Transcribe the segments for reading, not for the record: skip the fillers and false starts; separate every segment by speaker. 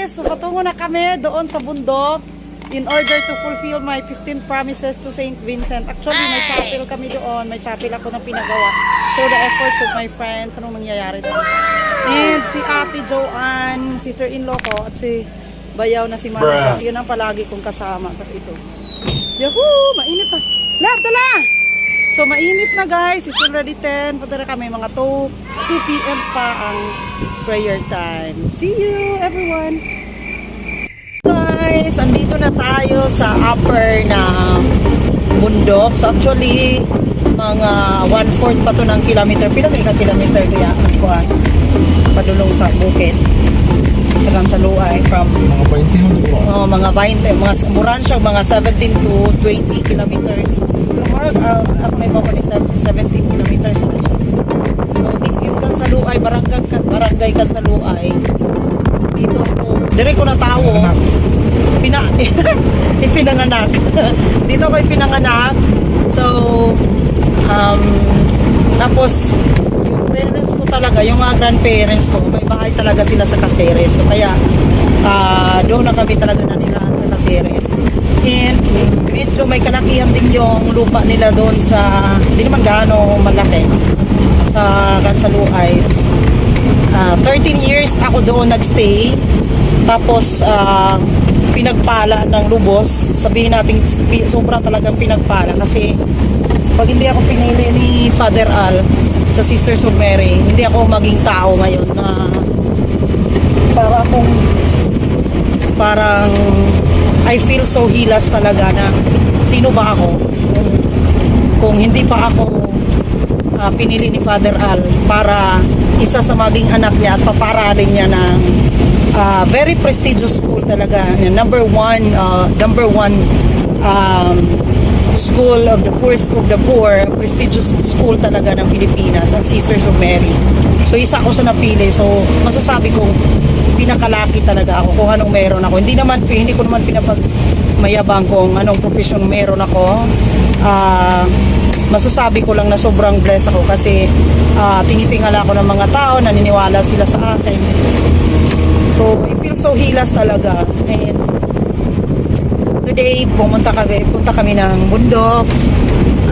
Speaker 1: guys, so patungo na kami doon sa bundok in order to fulfill my 15 promises to Saint Vincent. Actually, may chapel kami doon. May chapel ako na pinagawa through the efforts of my friends. Anong nangyayari sa akin? And si Ate Joanne, sister-in-law ko, at si Bayaw na si Mama. Yun ang palagi kong kasama. At ito. Yahoo! Mainit na. Lab, dala! So, mainit na guys. It's already 10. Punta na kami mga 2 p.m. pa ang prayer time. See you, everyone! Guys, andito na tayo sa upper na bundok. So, actually, mga 1/4 pa to ng kilometer. Pila may ka-kilometer kaya kuha padulong sa bukid. Sa Luay from
Speaker 2: mga 20
Speaker 1: mga 20, mga muran siya mga 17 to 20 kilometers. Pero ako may mga 17 kilometers na siya. So this is Kansaluay, barangay Kansaluay. Dito ako, dire ko na tawo. Ipinanganak. Dito ko ipinanganak. So tapos yung parents ko talaga, yung mga grandparents ko, may bahay talaga sila sa Caceres. So kaya doon na kami talaga nanirahan sa Caceres. And medyo may kalakihan din yung lupa nila doon sa, hindi naman gaano malaki, sa Kansaluay. 13 years ako doon nagstay. Tapos pinagpala ng lubos. Sabihin natin sobra talagang pinagpala kasi pag hindi ako pinili ni Father Al sa Sisters of Mary, hindi ako maging tao ngayon na parang I feel so hilas talaga na sino ba ako kung hindi pa ako pinili ni Father Al para isa sa maging anak niya at paparalin niya ng very prestigious school talaga, number one school of the poorest of the poor, prestigious school talaga ng Pilipinas, ang Sisters of Mary. So isa ako sa napili. So masasabi ko pinakalaki talaga ako kung anong meron ako. Hindi ko naman pinapagmayabang kung anong profesyon meron ako. Masasabi ko lang na sobrang blessed ako kasi tinitingala ako ng mga tao, naniniwala sila sa akin. So I feel so hilas talaga. And today, punta kami ng bundok.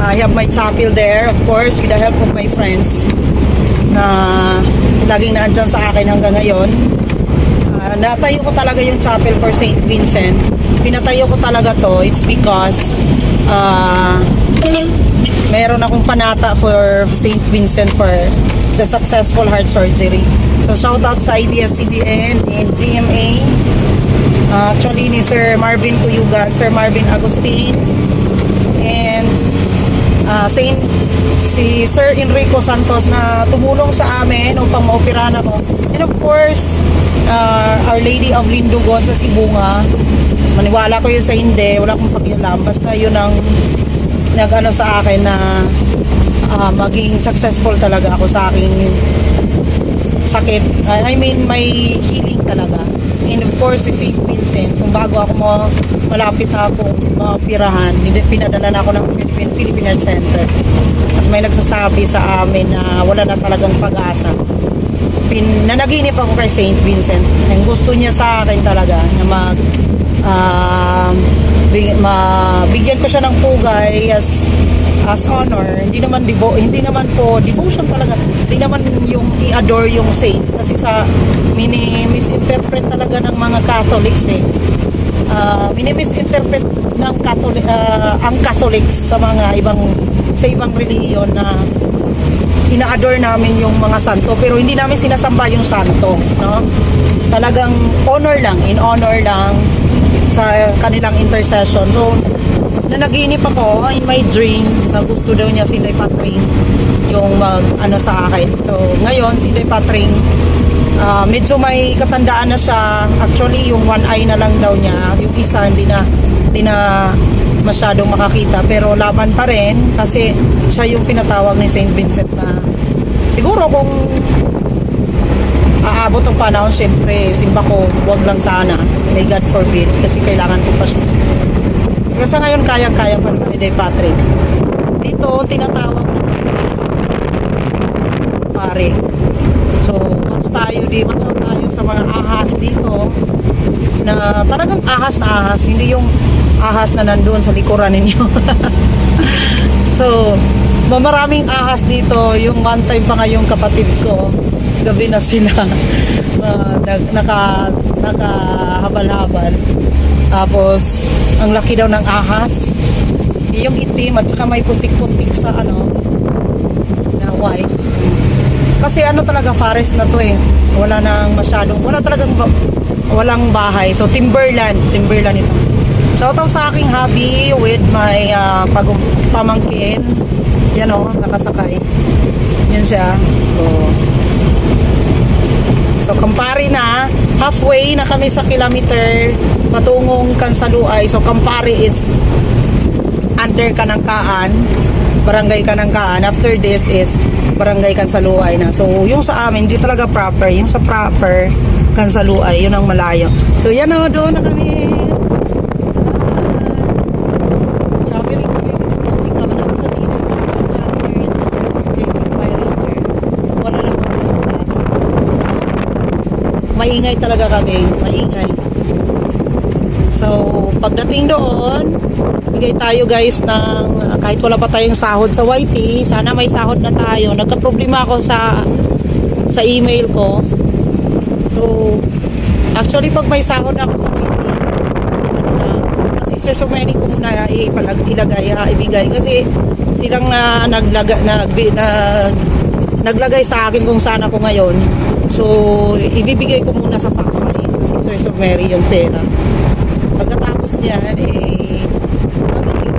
Speaker 1: I have my chapel there, of course, with the help of my friends na laging naandyan sa akin hanggang ngayon. Natayo ko talaga yung chapel for Saint Vincent. Pinatayo ko talaga to, it's because meron akong panata for Saint Vincent for the successful heart surgery. So shout out sa ABS-CBN and GMA. Actually ni Sir Marvin Cuyugan, Sir Marvin Agustin, and si Sir Enrico Santos na tumulong sa amin upang maoperahan ako. And of course, Our Lady of Lindugon sa Sibunga. Maniwala ko yun sa hindi, wala akong pakialam. Basta yun ang nag-ano sa akin na maging successful talaga ako sa aking sakit. I mean, may healing talaga. And of course, si St. Vincent, kung bago ako malapit ako maoperahan, pinadala na ako ng Philippine Health Center. At may nagsasabi sa amin na wala na talagang pag-asa. Nanaginip ako kay St. Vincent. And gusto niya sa akin talaga na bigyan ko siya ng pugay as honor. Hindi naman po devotion talaga. Hindi naman yung i-adore yung saint kasi sa misinterpret talaga ng mga Catholics misinterpret ng ang Catholics sa ibang relihiyon na ina-adore namin yung mga santo pero hindi namin sinasamba yung santo, no? Talagang in honor lang sa kanilang intercession. So nanaginip ako in my dreams na gusto daw niya si Day Patring yung sa akin. So ngayon si Day Patring medyo may katandaan na siya. Actually yung one eye na lang daw niya, yung isa hindi na masyadong makakita pero laban pa rin kasi siya yung pinatawag ni Saint Vincent na siguro kung aabot ang panahon, syempre simba ko, wag lang sana, may God forbid kasi kailangan ko pa siya. Pero sa ngayon kayang-kaya pa naman ni Day Patrick. Dito tinatawag pare. So once tayo sa mga ahas dito, na talagang ahas na ahas, hindi yung ahas na nandoon sa likuran ninyo. So, maraming ahas dito. Yung one time pa nga yung kapatid ko, gabi na sila nakahabal-habal. Tapos, ang laki daw ng ahas. Yung itim at saka may putik-putik sa ano, na white. Kasi ano talaga, forest na to eh. Wala nang masyadong, walang bahay. So, timberland ito. Shoutout sa aking hubby with my pamangkin. Yan o, nakasakay. Yan siya. So, Campari na. Halfway na kami sa kilometer patungong Kansaluay. So, Campari is under Kanangkaan. Barangay Kanangkaan. After this is Barangay Kansaluay na. So, yung sa amin, hindi talaga proper. Yung sa proper Kansaluay, yun ang malayo. So, yan o, doon na kami. Maingay talaga kami, maingay. So, pagdating doon, bigay tayo guys ng, kahit wala pa tayong sahod sa YT, sana may sahod na tayo. Nagka-problema ako sa email ko. So, actually pag may sahod ako sa YT, sa Sisters of Many ko muna ibigay kasi silang naglagay sa akin kung saan ako ngayon. So, ibibigay ko muna sa Factory, sa Sisters of Mary yung pera. Pagkatapos niyan, magiging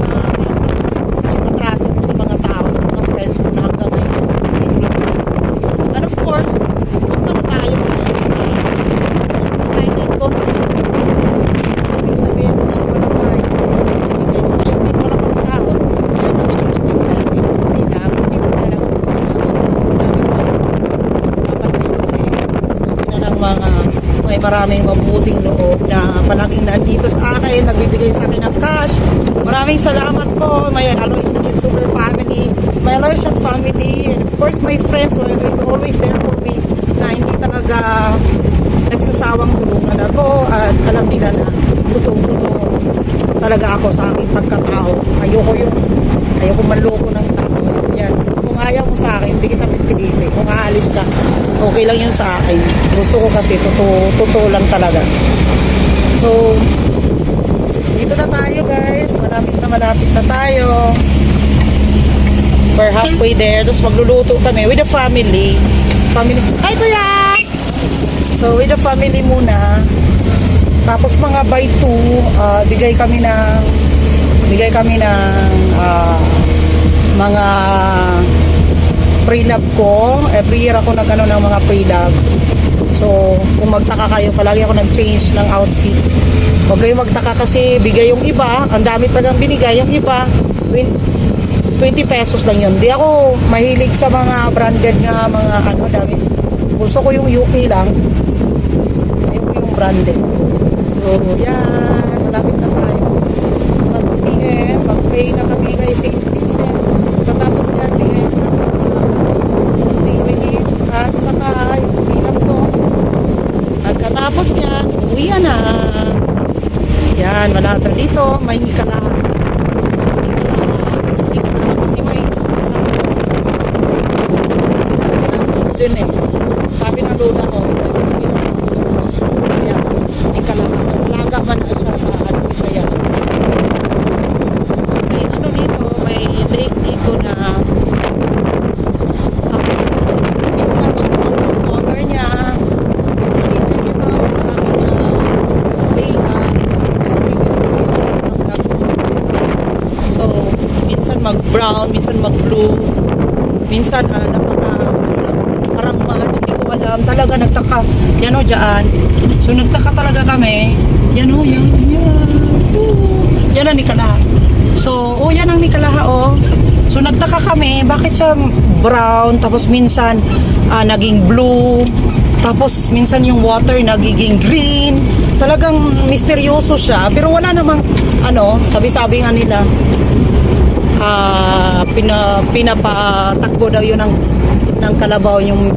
Speaker 1: matraso ko sa mga tao, sa mga friends ko na hanggang ngayon. And of course, punta na tayo guys sa United Country. Ibig sabihin, punta na tayo. Ibigay sa mga may wala pang sahod. Kaya naman yung mga guys, hindi talaga may maraming mabuting loob na palaging nandito sa akin, nagbibigay sa akin ng cash. Maraming salamat po, may Aloysian YouTuber family, my Aloysian family, and of course my friends who is always there for me, na hindi talaga nagsasawang tulungan ako at alam nila na totoo talaga ako sa aking pagkatao. Ayoko manloko ng tao. Yan. Kung ayaw mo sa akin, hindi kita pipilitin. Kung aalis ka, okay lang yun sa akin. Gusto ko kasi totoo lang talaga. So, dito na tayo guys. Malapit na tayo. We're halfway there. Tapos magluluto kami with the family. Hi kuya! So, with the family muna. Tapos mga by 2, bigay kami ng mga pre-love ko. Every year ako nag-ano ng mga pre-love. So, kung magtaka kayo, palagi ako nag-change ng outfit. Huwag kayong magtaka kasi bigay yung iba, ang dami pa nang binigay, yung iba 20 pesos lang yun. Di ako mahilig sa mga branded nga mga ano, dami. Gusto ko yung UP lang. Ayun yung branded. So, yan. Malapit na tayo. Mag-PM. Mag-pray na kami kay St. Vincent. Katapos yan, PM. Mag-day relief. At saka, bilang to. Pagkatapos yan, uwi na. Yan. Malapit dito. May Nikalahan. Kasi may dyan eh. Sabi ng lola ko, kaya Nikalaga man na siya sa Bisaya. So, may ano dito, may lake dito na minsan mag-ang honor niya. Check ito sa aming lake, sa aming previous videos. So, minsan mag-brown, minsan mag-blue, minsan parang hindi ko alam. Talaga nagtaka. Yan o, dyan. So, nagtaka talaga kami. Yan o, yan. Yan ang Nikalaha. So, yan ang Nikalaha o. So, nagtaka kami. Bakit siya brown? Tapos minsan naging blue. Tapos minsan yung water nagiging green. Talagang misteryoso siya. Pero wala namang sabi-sabi nga nila. Pinapatakbo daw yun ng kalabaw yung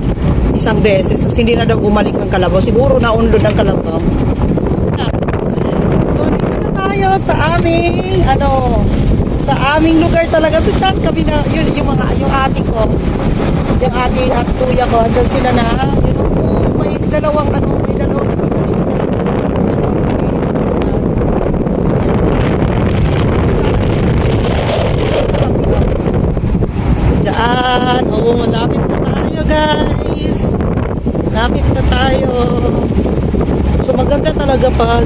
Speaker 1: isang beses. Tapos hindi na daw bumalik ang kalabaw. Siguro naunlod ang kalabaw. sa aming, sa aming lugar talaga. So, dyan kami na, yun, yung ate ko, yung ate at kuya ko, andyan sila na, may dalawang, may dalawang, dyan. Oo, malapit na tayo, guys. Malapit na tayo. So, maganda talaga pag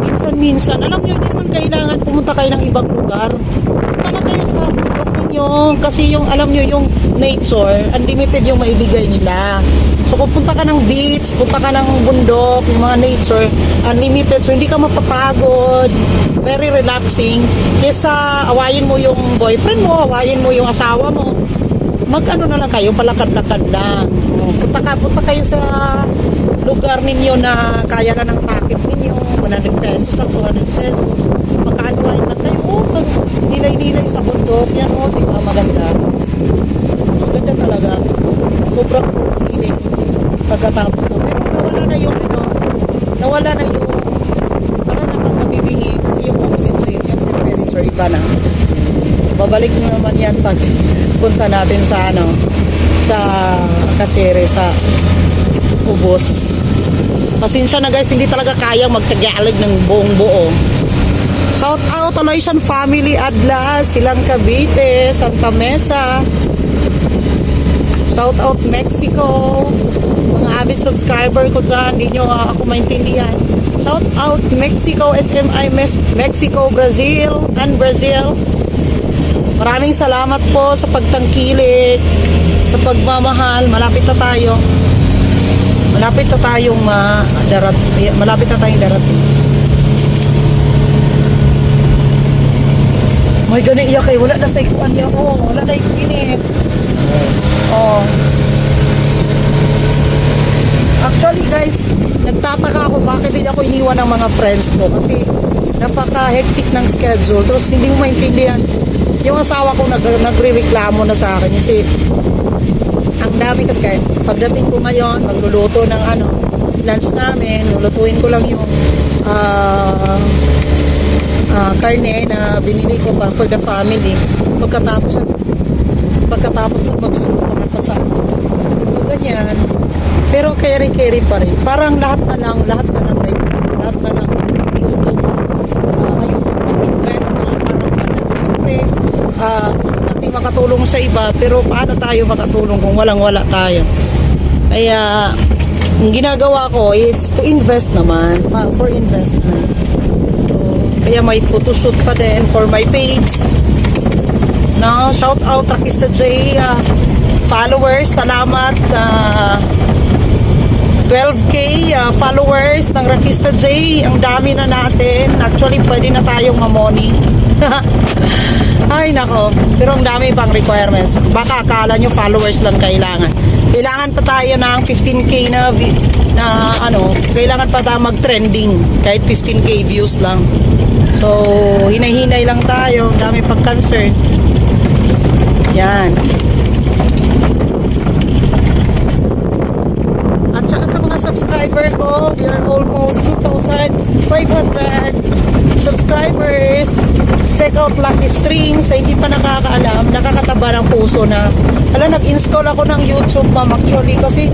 Speaker 1: minsan-minsan. Alam nyo, hindi naman kailangan pumunta kayo ng ibang lugar. Punta na kayo sa bundok ninyo. Kasi yung, alam nyo, yung nature, unlimited yung maibigay nila. So, kung punta ka ng beach, punta ka ng bundok, yung mga nature, unlimited. So, hindi ka mapapagod. Very relaxing. Kesa awayin mo yung boyfriend mo, awayin mo yung asawa mo. Mag-ano na lang kayo, palakad-lakad lang. Punta kayo sa lugar ninyo na kaya na ng packet ninyo. 100 pesos lang, 200 pesos. Magkaanwain na kayo. Nilay-nilay sa bundok. Yan o, di ba? Maganda. Maganda talaga. Sobrang fulfilling pagkatapos to. Pero nawala na yung parang nakakabibingi kasi yung oxygen, yung temperature iba na. Babalik nyo naman yan pag punta natin sa sa Kasere, sa Ubos. Pasensya na guys, hindi talaga kaya magtagalig ng buong buo. Shout out Aloysian family Adlas, Silang Cavite, Santa Mesa. Shout out Mexico. Mga avid subscriber ko dyan, hindi nyo ako maintindihan. Shout out Mexico, SMI Mexico, Brazil, and Brazil. Maraming salamat po sa pagtangkilik, sa pagmamahal. Malapit na tayo. Malapit na tayong darating. May gani iya kay wala na sa ikuan niya. Oh, wala na ikinip. Oh. Actually guys, nagtataka ako bakit hindi ako iniwan ng mga friends ko kasi napaka-hectic ng schedule. Tapos hindi mo maintindihan. Yung asawa ko nagre-reklamo na sa akin kasi ang dami kasi kahit pagdating ko ngayon, magluluto ng lunch namin, lulutuin ko lang yung karne na binili ko pa for the family. Pagkatapos ng magsusupakan pa sa so ganyan. Pero carry pa rin. Parang lahat na lang gusto ayun, mag-invest na parang siyempre natin makatulong sa iba, pero paano tayo makatulong kung walang-wala tayo? Kaya ang ginagawa ko is to invest naman, for investment. So, kaya may photoshoot pa din for my page. Now, shout out Rakista J followers, salamat. 12K followers ng Rakista J, ang dami na natin. Actually, pwede na tayong mamoni. Ay nako, pero ang dami pang requirements. Baka akala nyo followers lang kailangan. Kailangan pa tayo ng 15K na kailangan pa tayo mag-trending kahit 15K views lang. So, hinay-hinay lang tayo. Ang dami pang concern. Yan. At saka sa mga subscriber ko, we are almost 2,500 subscribers. Check out Lucky Strings. Sa hindi pa nakakaalam, nakakataba ng puso na nag-install ako ng YouTube, ma'am, actually, kasi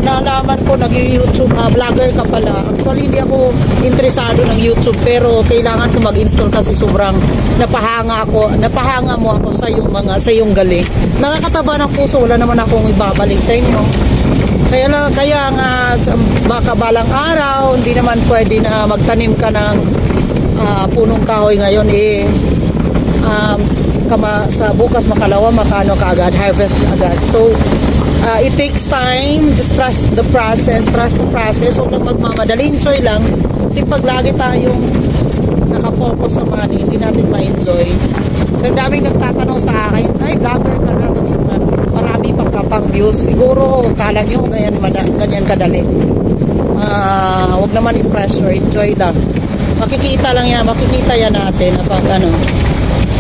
Speaker 1: nalaman ko nag-YouTube vlogger ka pala. Actually, hindi ako interesado ng YouTube, pero kailangan ko mag-install kasi sobrang napahanga mo ako sa iyong galing. Nakakataba ng puso, wala naman akong ibabalik sa inyo. Kaya nga baka balang araw, hindi naman pwede na magtanim ka ng punong kahoy ngayon sa bukas makalawa makano ka agad, harvest agad. So it takes time, just trust the process. Huwag lang magmamadali, enjoy lang kasi pag lagi tayong nakafocus sa money, hindi natin ma-enjoy. So daming nagtatanong sa akin, ay vlogger ka na, tapos marami pang kapang views. Siguro kala nyo ganyan kadali. Huwag naman i-pressure, enjoy lang. Makikita yan natin pag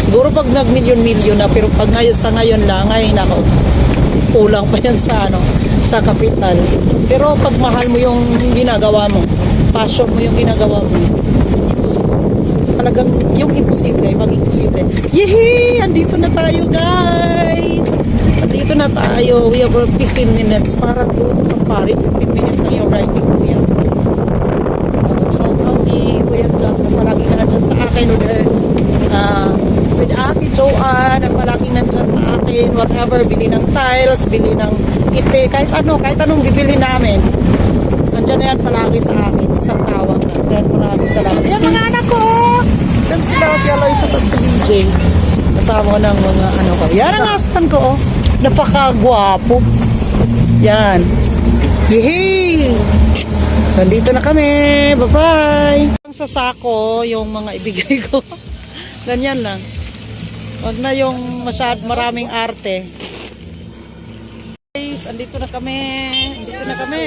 Speaker 1: siguro pag nag-milyon na, pero pag sa ngayon lang, ay nako, kulang pa yan sa kapital. Pero pag mahal mo yung ginagawa mo, passion mo yung ginagawa mo, talagang yung imposible, maging posible. Yehey! Andito na tayo, guys! Andito na tayo. We have 15 minutes para doon sa Campari. 15 minutes na yung riding ko yan. Shout out ni Kuya Jack na palagi na dyan sa akin. With Ate Joanne na palagi nandyan sa akin. Whatever, bili ng tiles, bili ng ite, kahit anong bibili namin. Nandyan na yan palagi sa akin. Isang tawag na. Kaya maraming salamat. Ayan mga anak ko! Yan sila si Aloysia at si DJ. Kasama ko ng mga ano ko. Yan ang husband ko, oh. Napakagwapo. Yan. Yehey! So, dito na kami. Bye-bye! Sa sako, yung mga ibigay ko. Ganyan lang. Huwag na yung maraming arte. Guys, andito na kami. Andito na kami.